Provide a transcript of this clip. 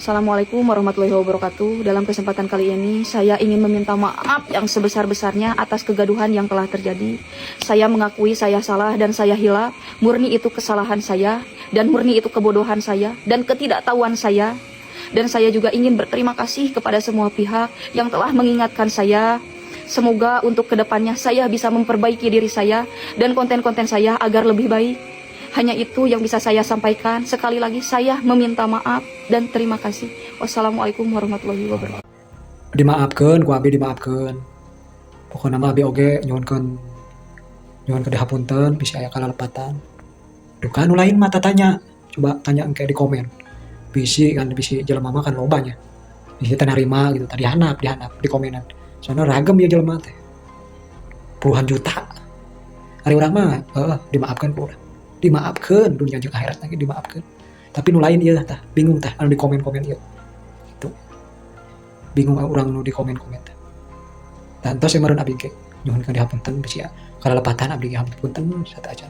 Assalamualaikum warahmatullahi wabarakatuh. Dalam kesempatan kali ini saya ingin meminta maaf yang sebesar-besarnya atas kegaduhan yang telah terjadi. Saya mengakui saya salah dan saya khilaf. Murni itu kesalahan saya dan murni itu kebodohan saya dan ketidaktahuan saya. Dan saya juga ingin berterima kasih kepada semua pihak yang telah mengingatkan saya. Semoga untuk kedepannya saya bisa memperbaiki diri saya dan konten-konten saya agar lebih baik. Hanya itu yang bisa saya sampaikan. Sekali lagi saya meminta maaf dan terima kasih. Wassalamualaikum warahmatullahi wabarakatuh. Dimaafkan ku abi, dimaafkan. Pokoknya mah abi oge nyuhunkeun, nyuhunkeun dihapunten bisi aya kalalepatan. Duka nu lain mah tanya, coba tanya engke di komen. Bisi kan, bisi jelema mah kan lobanya bisi teu narima gitu. Tadi handap, di handap di komenan, soalnya ragam ya jelema teh, puluhan juta. Ari urang mah dimaafkan ku urang, dimaafkan dunia jeung akhirat lagi dimaafkan. Tapi nu lain ieu tah bingung tah, anu di komen-komen ieu gitu, bingung urang nu di komen-komen teh. Dan tos meureun, abdi ge nyuhunkeun dihapunten bisi kalalepatan. Abdi ge hapunten sateuacan.